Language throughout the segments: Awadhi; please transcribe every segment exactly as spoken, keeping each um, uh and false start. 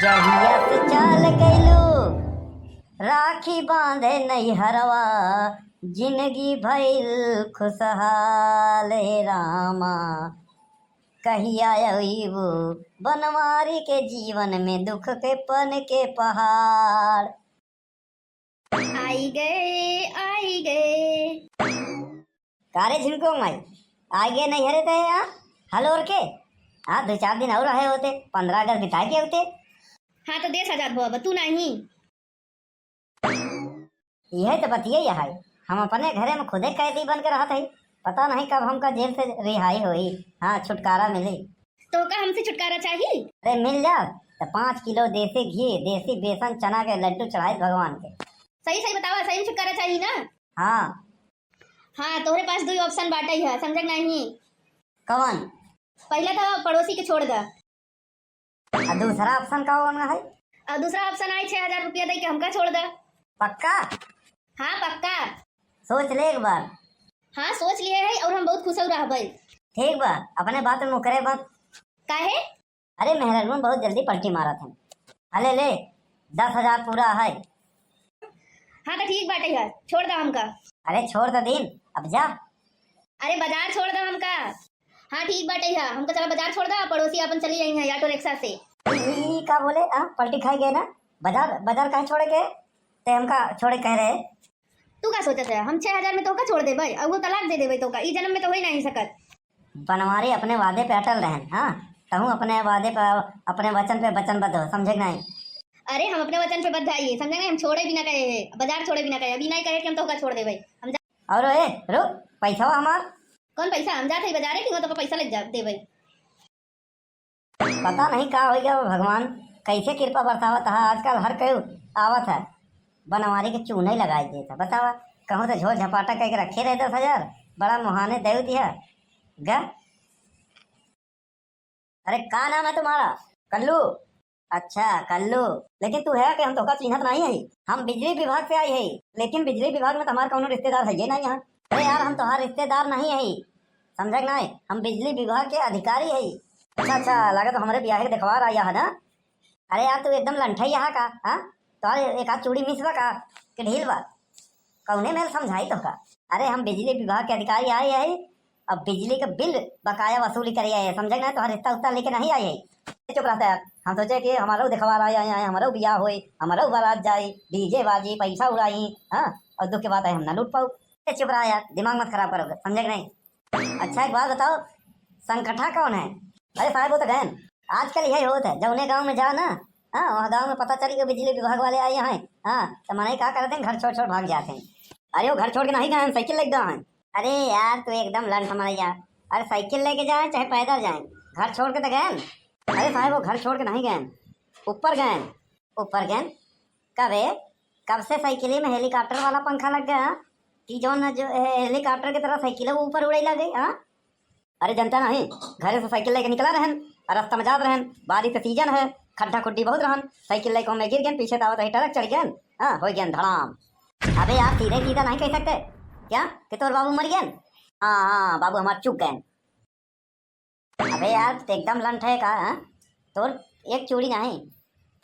कहिया से चल गइलू राखी बांधे नैहरवा, जिंदगी भइल खुशहाल हे रामा। कहिया अइबू बनवारी के जीवन में दुख के पन के पहाड़। आई गए, आई गए। का रे झिनको माई, आई गए नैहरे ते, हाँ? हलोर के? हाँ, दो चार दिन और रहे होते, पन्द्रह अगस्त बिता के होते। हाँ, तो देश आजाद भवा, तू नहीं। यह तो बतिये यह है, हम अपने घरे में खुदे कैदी बन के रहत है, पता नहीं कब हमका जेल से रिहाई होई, हाँ, छुटकारा मिली। तोहका हमसे छुटकारा चाही? अरे मिल जात तो पाँच किलो देसी घी, देसी बेसन, चना के लड्डू चढ़ाई भगवान के। सही सही बतावा, सही में छुटकारा चाही ना? हाँ। हाँ, तोहरे पास दुई option बाटे है, समझे के नहीं? कवन? पहला तो पड़ोसी के छोड़ द। आ दूसरा option का होना है? और दूसरा option आई, छह हजार रुपया दे के हमका छोड़ द। पक्का? हाँ, पक्का। सोच ले एक बार। हाँ, सोच लिए है और हम बहुत खुश हो रहबे। ठीक बा, अपने बात में मुकरे मत। काहे? अरे मेहरारू बहुत जल्दी पलटी मारत है। अले ले, दस हजार पूरा है। हाँ तो ठीक बाटे है, छोड़ द हमका। अरे छोड़ तो दीन, अब जा। अरे बाजार छोड़ द हमका। हाँ ठीक बाटे है, हमका चला बाजार छोड़ द, पड़ोसी अपन चली आई है ऑटो रिक्शा से। ई, ई का बोले, हाँ, पलटी खाई गए ना? बाजार, बाजार काहे छोड़े के? ते हमका छोड़े कह रहे। तू का सोचत है, हम छह हजार में तोहका छोड़ देबे और वो तलाक दे देबे तोहका, ई जन्म में तो हो ही नहीं सकत। बनवारी अपने वादे पे अटल रहन, हाँ, तहूँ अपने वादे पे, अपने वचन पे वचनबद्ध हो, समझे कि नहीं? अरे हम अपने वचन पे बद्ध आइए, समझे नहीं? हम छोड़े भी ना कहे है, बाजार छोड़े भी ना कहे, अभी नहीं कहे कि हम तोहका छोड़ देबे। हम जा- और ए, रुक, पैसा हमार। कौन पैसा? हम जाते ही बाजारे कि वो तो पैसा ले जा देबे। पता नहीं का हो गया भगवान, कैसे कृपा बरसावत है, आजकल हर कोई आवत है, बनवारी के चूना ही लगाई देता। बतावा, कहूँ तो झोल झपाटा करके रखे रहे दस हजार, बड़ा मुहाने दे दिया। ग अरे का नाम है तुम्हारा? कल्लू। अच्छा कल्लू, लेकिन तू है कि हम तोहका चिन्हत नहीं है। हम बिजली विभाग से आई है, लेकिन बिजली विभाग में तुम्हारा कौनो रिश्तेदार है ये नहीं यहाँ। अरे यार, हम तुम्हारे रिश्तेदार नहीं है, समझे कि नहीं? हम बिजली विभाग के अधिकारी है। अच्छा अच्छा, लगा तो हमारे ब्याह के देखवार आया है ना। अरे यार, तू एकदम लंठा ही यहाँ का, हाँ? तुम्हारे एक आध चूड़ी मिस बा का कि ढील बा? कौने मेल समझाई तोहका? अरे हम बिजली विभाग के अधिकारी आए हैं, अब बिजली का बिल बकाया वसूली करे आए हैं, समझे ना? तुम्हारा रिश्ता उश्ता लेके नहीं आए हैं। चुप रहता है, हम सोचे कि हमारा देखवार आए, आए, आए, हमारा बियाह होए, हमारा बारात जाए, डीजे बाजी, पैसा उड़ाई, हाँ, और दुख के बात है हम ना लूट पाऊ। ए, चुप रहा यार, दिमाग मत खराब करो, समझे कि नहीं? अच्छा एक बात बताओ, संकठा कौन है? अरे साहब वो तो गयन, आजकल यही होत है, जौने गाँव में जाओ ना, हाँ, वहाँ गाँव में पता चली कि बिजली विभाग वाले आए हैं, हाँ, तो मनई का करते हैं, घर छोड़ छोड़ भाग जाते हैं। अरे वो घर छोड़ के नहीं गए हैं, साइकिल लेके गए हैं। अरे यार तू एकदम लंठ मरैया, अरे साइकिल लेके जाए चाहे पैदल जाए, घर छोड़ के तो गए हैं। अरे साहब वो घर छोड़ के नहीं गए हैं, ऊपर गए हैं। ऊपर गए हैं? कबे? कब से साइकिल में हेलीकॉप्टर वाला पंखा लग गया, हाँ? कि जौन जो, ए, हेलीकॉप्टर की तरह साइकिल ऊपर उड़े लगे, हाँ? अरे जनता नहीं, घरे से साइकिल लेके निकला रहन, और रास्ता में जात रहन, बारिश का सीजन है, खड्डा खुड्डी बहुत रहन, साइकिल लेके ओमे गिर गए, पीछे तावत ही ट्रक चढ़ गए, हाँ, हो गए धड़ाम। अबे यार सीधे सीधा नहीं कह सकते क्या कि तोर बाबू मर गए? हाँ हाँ, बाबू हमार चुक गए। अबे यार, तू एकदम लंठ है का, हाँ? तोर एक चूड़ी नहीं,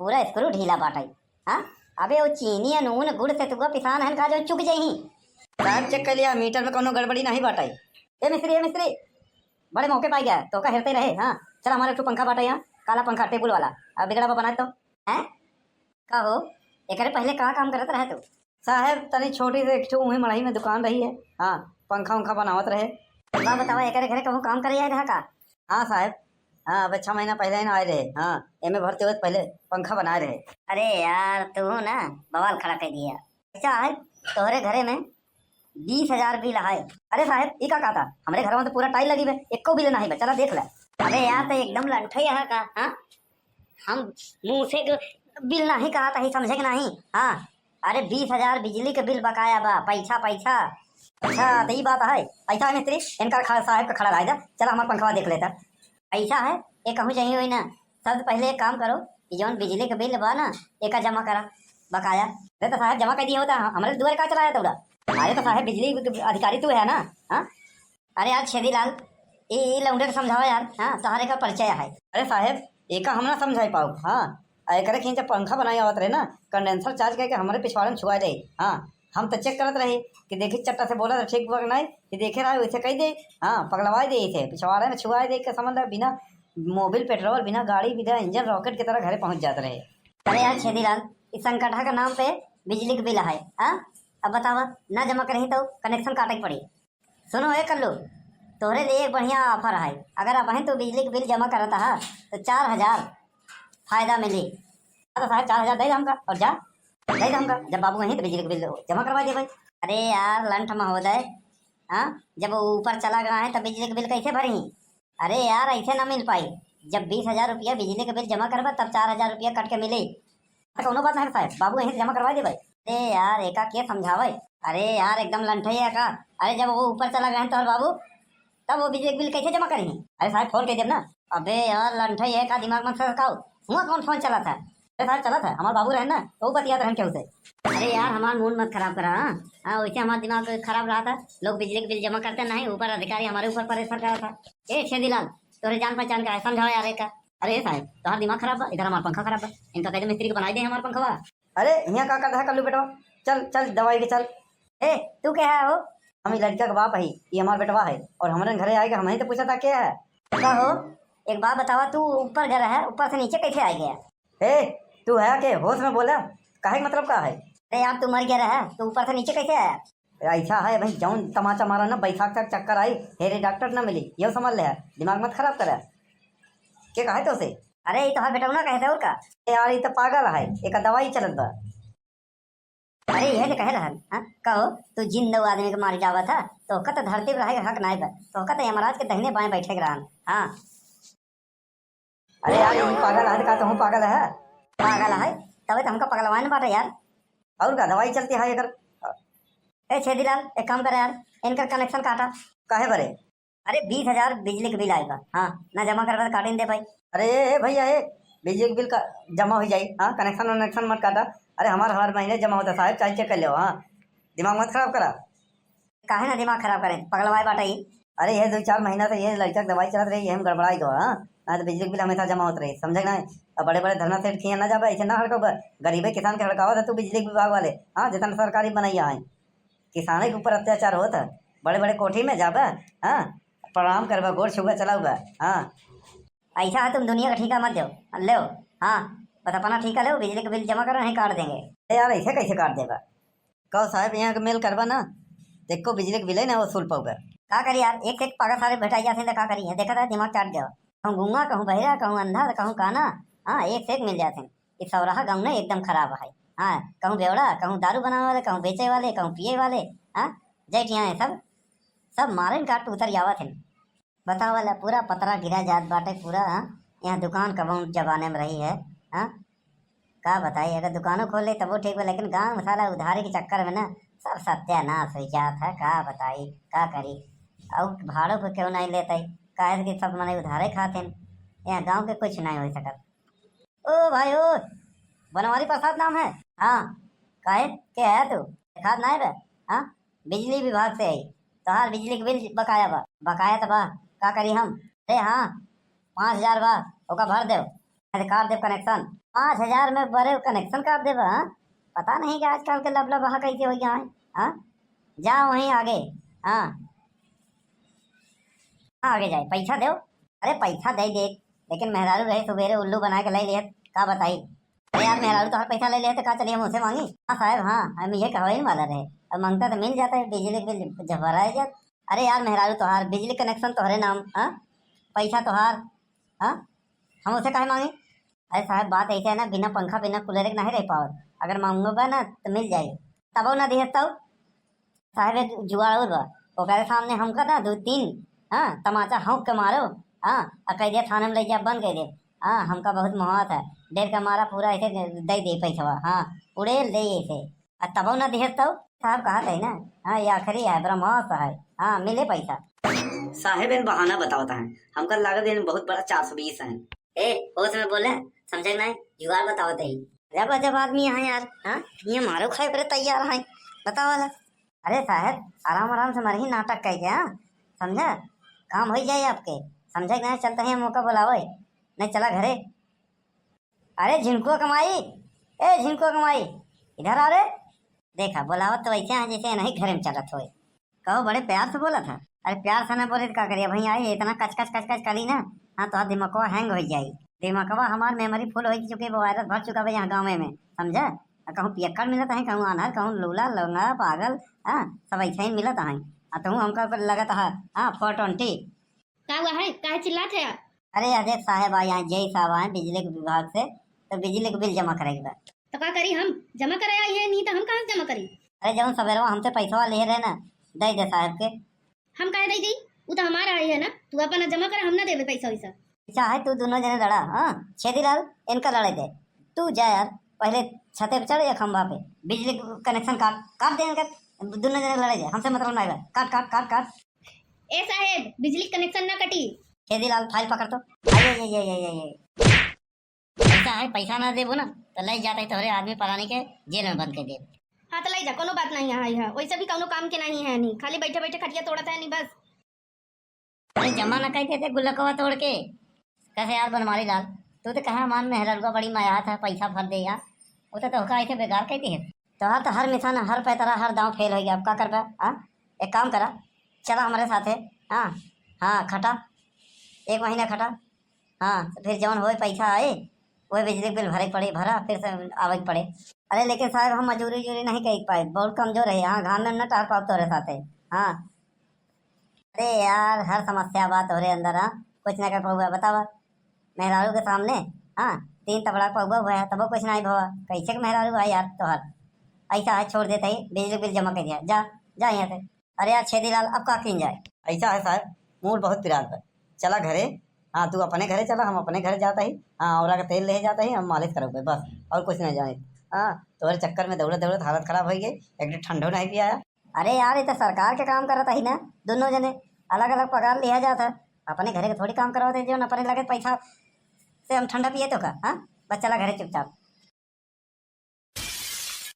पूरा स्क्रू ढीला बाटे, हाँ? अबे वो चीनी या नून गुड़ से तुका पिसान है का जो चुक जाई? साहब चेक कर लिया, मीटर में कोनो गड़बड़ी नहीं बाटे। ए मिस्त्री, ए मिस्त्री, बड़े मौके पाई गया, तोका हेरते रहे, हाँ? चल हमारे एक ठो पंखा बाटे यहाँ, काला पंखा टेबुल वाला, अब बिगड़ा बा बनाए तो, हैं? का हो, एकरे पहले का काम करत रहे तू? साहेब, तनी छोटी से एक ठो उहीं मड़ई में दुकान रही है। हाँ, पंखा उंखा बनावत रहे। बा बतावा, एकरे घरे कहूँ काम करे आए रहा का? हाँ साहेब, हाँ, अब छह महीना पहले ही ना आए रहे। हाँ, एमे भर्ती होत पहले पंखा बनाए रहे। अरे यार, तू ना बवाल खड़ा कर दिया। अच्छा है, तोहरे घरे में बीस हजार बिल है। अरे साहेब, ई का कहता? हमरे घर में तो पूरा टाइल लगी बे, एको बिल नहीं बे, चला देख ले। अबे यार, तो एकदम लंठा ही है का? हाँ, हम मुँह से ग-, बिल नहीं कहत ही, समझे के नहीं? हाँ, अरे बीस हजार बिजली के बिल बकाया बा, पैसा, पैसा। अच्छा, तो ई बात है। पैसा है मिस्त्री, इनका खड़ा, साहेब का खड़ा रह जा, चला हमार पंखवा देख लेता। पैसा है, ये कहूँ चाहिए होई ना, सबसे पहले एक काम करो, ये जौन बिजली के बिल बा ना, एका जमा करा, बकाया। अरे तो साहेब जमा कर दिए होता, हमरे दुआरे का चलाया तोरा? अरे तो साहेब बिजली अधिकारी तू है ना, हाँ? अरे यार छेदी लाल, ई, ई लौंडे के समझावा यार, हाँ, तोहरे का परिचय है। अरे साहेब, एका हम ना समझाई पाउब, हाँ, एकरे खींचे पंखा बनाए आवत रहे ना, condenser charge करके हमरे पिछवाड़े में छुआ दे। हाँ, हम तो check करत रहे कि देखी चट्टा से बोला तो ठीक बा कि नहीं, कि देखे रहे वैसे कह दे। हाँ, पगलवाए दे इसे, पिछवाड़े में छुआए दे के समझ ले, बिना मोबिल पेट्रोल, बिना गाड़ी, बिना इंजन रॉकेट की तरह घरे पहुंच जात रहे। अरे यार छेदीलाल, इस संकट का नाम पे बिजली के बिल है। हाँ, अब बतावा, ना जमा करही तो कनेक्शन काटे के पड़ी। सुनो ए कल्लू, तोहरे लिए एक बढ़िया ऑफर है। अगर अबहीं तू बिजली के बिल जमा करत हा तो चार हजार फायदा मिली। हाँ तो साहब, चार हजार दे दे हमका और जा, दे दे हमका। जब बाबू वहीं तो बिजली के बिल जमा करवा दे भाई। अरे यार लंठ महोदय, हाँ, जब वो ऊपर चला गया है तो बिजली के बिल कैसे भरी? अरे यार, ऐसे ना मिल पाई। जब बीस हजार रुपया बिजली के बिल जमा करबा तब चार हजार रुपया कट के मिली। तो कौनो बात नहीं साहब, बाबू यहीं से जमा करवा दे भाई। अरे यार, एका के समझावे? अरे यार, एकदम लंठई है का? अरे जब वो ऊपर चला गए हैं तोहर बाबू, तब वो बिजली के बिल कैसे जमा करी? अरे साहब, फोन कर देब ना। अबे यार, लंठई है का, दिमाग मत खराब। हुआ कौन फोन चला था? अरे साहब, चला था, हमार बाबू रहे ना, तो वो बतियात रहन केहू से। अरे यार, हमार मूड मत खराब करा। हाँ, हाँ, वैसे हमार दिमाग खराब रहा था। लोग बिजली के बिल जमा करते नहीं, ऊपर अधिकारी हमारे ऊपर प्रेशर करा था। ए छेदीलाल, तोरे जान पहचान का है, समझाओ यार एका। अरे साहब, तोहार दिमाग खराब बा, इधर हमार पंखा खराब बा, इनका कह दे मिस्त्री के बनाई दे हमार पंखवा। अरे, यहाँ का करत है कल्लू बेटवा? चल, चल, दवाई के चल। ए, तू के है हो? हम ई लड़का के बाप हई, ई हमार बेटवा है, और हमरे घरे आए के हमही तो पूछा था के है। का हो, एक बात बतावा, तू ऊपर घर है, ऊपर से नीचे कैसे आ गया? ए, तू है के? होश में बोला, काहे के मतलब का है? अरे यार, तू मर गया रहा, तू ऊपर से नीचे कैसे आया? ऐसा है भाई, जौन तमाचा मारा ना, बैसाख तक चक्कर आई, हेरे डॉक्टर ना मिली, यो समझ ले, दिमाग मत खराब करे। के कहे तो से? अरे, ई तोहार बेटौना कहे थे और का? ए यार, ई तो पागल है, एका दवाई चलत बा। अरे, यह तो कहे रहल, हाँ? कहो, तू जिंदा आदमी के मार जावा था, तो ओका तो धरती पर रहे के हक नाय बा, तो ओका तो यमराज के दहिने बाएं बैठे के रहन, हाँ। अरे यार, ई पागल है का? तोहू पागल है? पागल है, तबे तो हमका पगलवाइन बाटे यार। और का दवाई चलती है एकर? ए छेदीलाल, एक काम करे यार, इनकर कनेक्शन काटा। काहे बरे? अरे, बीस हजार बिजली के बिल आइल बा, हाँ, ना जमा करबा तो काटे न दे भाई। अरे ए, ए भैया, ए, बिजली के बिल का जमा हो जाई, हाँ, कनेक्शन वनेक्शन मत काटा। अरे, हमार हर महीने जमा होता साहब, चाहे चेक कर लो, हाँ, दिमाग मत खराब करा। काहे ना दिमाग खराब करे, पगलवाए बाटे ई। अरे, ये दो चार महीना से ये लड़का के दवाई चलत रही, ये हम गड़बड़ाई गवा, हाँ? ना तो बिजली के बिल हमेशा जमा होत रही, समझे ना? अब बड़े बड़े धरना सेठ खिया ना जाबे, ऐसे ना हड़काबे। गरीबे किसान के हड़कावत है तू बिजली विभाग वाले, हाँ? जितना सरकारी बनैया है, किसाने के ऊपर अत्याचार होत है। बड़े बड़े कोठी में जाबे, हाँ? प्रणाम करबे, गोड़ छुबे, चलाउबे, हाँ? ऐसा है, तुम दुनिया का ठीका मत दो, ले, हाँ, बस अपना ठीका ले, बिजली का बिल जमा करो, नहीं काट देंगे। ए यार, ऐसे कैसे काट देबा? कहो साहब, यहाँ के मेल करबा ना, देखो बिजली के बिल है ना वसूल पाउबा। का करी यार, एक से एक पागल सारे भेटाई जाते हैं तो का करी है, देखा था दिमाग चाट देवा। कहूँ गूंगा, कहूँ बहिरा, कहूँ अंधा, कहूँ काना, हाँ, एक से एक मिल जाते हैं। इस सौराहा गाँव ना एकदम खराब है। हाँ, कहूँ बेवड़ा, कहूँ दारू बनावे वाले, कहूँ बेचे वाले, कहूँ पिए वाले, हाँ, जैठ यहाँ है सब, सब मारन काट उतर जावत हैं। बतावा ला, पूरा पतरा गिरा जात बाटे पूरा, हाँ? यहाँ दुकान कबहुँ जमाने में रही है, हाँ? का बताई, अगर दुकानों खोल ले तबो ठीक बा, लेकिन गाँव में साला उधारी के चक्कर में ना सब सत्यानाश हो जात है। का बताई, का करी? और भाड़ों पे क्यों नहीं लेते? काहे कि सब मने उधारे खाते हैं। यहाँ गाँव के कुछ नहीं हो सकत। ओ भाई, ओ, बनवारी प्रसाद नाम है? हाँ, काहे, के है तू? देखात नाय बे? हाँ, बिजली विभाग से है। तोहार बिजली के बिल बकाया बा। बकाया तो बा, का करी हम? अरे हाँ, पाँच हजार बा, ओका भर देव, नहीं तो काट देव कनेक्शन। पाँच हजार में बरे कनेक्शन काट देबा, हाँ? पता नहीं कि आजकल के लबला बहा कैसे हो गया है, हाँ? जा वहीं आगे, हाँ, हाँ, आगे जाए, पैसा देव। अरे पैसा दे दे, लेकिन मेहरारू रहे सुबेरे उल्लू बना के ले लिहत, का बताई? अरे यार, मेहरारू तोहार पैसा ले लिहत तो का चलिए हम उसे मांगी? हाँ साहब, हाँ, हम ये कहवाइन वाला रहे, अब मांगता तो मिल जाता है, बिजली के बिल जब भराए जात। अरे यार, मेहरारू तोहार बिजली कनेक्शन तोहरे नाम, हाँ, पैसा तोहार, हाँ, हम उसे काहे मांगी? अरे साहब, बात ऐसे है ना, बिना पंखा बिना कूलर के नहीं रह पावत, अगर मांगबा ना तो मिल जाई, तबो ना दिहत तब। साहब एक जुगाड़ और बा, ओकरे सामने हमका ना दो तीन, हाँ, तमाचा हौंक के मारो, हाँ, आ कह दिया थाने में ले जा, बंद कर दे, हाँ, हमका बहुत मोहात है, डर का मारा पूरा ऐसे दे दे पैसवा, हाँ, उड़ेल दे ऐसे, आ तबो ना दिहत तब। साहब कहत है ना, हाँ, ये आखिरी है, ब्रह्मास्त्र है, हाँ, मिले पैसा। साहेब इन बहाना बतावत हैं, हमका लागत इन बहुत बड़ा चार सौ बीस है। ए, होश में बोले, समझे नहीं, जुगाड़ बतावत है। जब जब आदमी यहाँ यार, हाँ, ये मारो खाए पर तैयार है, बताओ वाला। अरे साहब, आराम आराम से मरही नाटक कह के, हाँ? समझा? काम हो जाए आपके। समझे कि नहीं? चलते हैं मौका बुलावे। नहीं, चला घरे। अरे झिनकुआ कमाई, ए झिनकुआ कमाई, इधर आ रे। देखा, बोलावत तो वैसे है जैसे नहीं घरे में चलत होए। कहो, बड़े प्यार से बोला था। अरे प्यार से ना बोले तो का करिए भाई, आई इतना कच कच कच कच करी ना, हाँ, तो दिमागवा hang हो जाई। दिमागवा हमार memory full हो चुकी, वो virus भर चुका बा यहाँ गाँव में, समझा? आ कहूँ पियक्कड़ मिलत है, कहूँ आन्हर, कहूँ लूला लंगड़ा पागल, हाँ, सब ऐसे ही मिलत है। आ तू हमका ऊपर लगत है, हाँ, four twenty। का हुआ है, काहे चिल्लात है? अरे अजय साहब आए हैं, जेई साहब आए बिजली के विभाग से, तो बिजली के बिल जमा करे के बा। तो का करी, हम जमा करे आई है, नहीं तो हम कहाँ से जमा करी? अरे जौन सवेरवा हमसे पैसवा लिए रहे ना, दे दे साहब के। हम काहे दे दी? उ तो हमारा आई है ना, तू अपन जमा कर, हम ना देबे पैसा वैसा। अच्छा है, तू दोनों जने लड़ा, हाँ, छेदीलाल, इनका लड़े दे। तू जा यार, पहले छते पे चढ़ या खंभा पे, बिजली connection काट, काट दे इनका, दोनों जने लड़े दे, हमसे मतलब नहीं बा, काट, काट, काट, काट। ए साहेब, बिजली connection ना कटी। छेदीलाल, file पकड़ तो। आइए, ये, ये, ये, ये, ये। पैसा है, पैसा ना देबो ना, तो ले जाते ही तोहरे आदमी परानी के जेल में बंद कर देब। हाँ, तो ले जा, कोनो बात नहीं है, है। वैसे भी कोनो काम के नहीं है, नहीं, खाली बैठे बैठे खटिया तोड़त है, नहीं बस। अरे जमा ना कर देते गुल्लकवा तोड़ के। कैसे यार बनवारी लाल, तू तो कहा हमार मेहररुआ बड़ी मयात है, पैसा भर दे यार, वो तो तोहका ऐसे बेकार कहती है। तोहार तो हर मिशन, हर पैतरा, हर दांव fail हो गया, अब का करबा? हाँ, एक काम करा, चला हमारे साथे। हाँ, हाँ, खटा, एक महीना खटा। हाँ, तो फिर जौन होए पैसा आए, वह बिजली के बिल भरे के पड़े, भरा, फिर से आवे के पड़े। अरे लेकिन साहब, हम मजूरी उजूरी नहीं कर पाए, बहुत कमजोर है। हाँ, घाम में न टहर पाओ तोरे साथे। हाँ, अरे यार, हर समस्या बा तोहरे अंदर, हाँ, कुछ ना कर पाऊबा, बतावा। मेहरारू के सामने, हाँ, तीन तबड़ा पौबा हुआ है, तबो कुछ नहीं भवा। कैसे के मेहरारू है यार तोहर? ऐसा है, छोड़ देते ही, बिजली बिल जमा कर दिया, जा, जा यहाँ से। अरे यार छेदीलाल, अब का कीन जाए? ऐसा है साहब, मूड बहुत पिरात बा, चला घरे। हाँ, तू अपने घरे चला, हम अपने घरे जाता ही। हाँ, औरा का तेल ले जाता ही, हम मालिश करब बस, और कुछ नहीं जाने। हाँ, तोहरे चक्कर में दौड़त दौड़त हालत खराब हो गई, एक ठंडो नहीं पिया। अरे यार, ये तो सरकार के काम करत ही ना, दोनों जने अलग अलग पगार लिया जात है, अपने घरे के थोड़ी काम करवाते, जो अपने लगे पैसा से हम ठंडा पिए तो का? हाँ, बस चला घरे चुपचाप।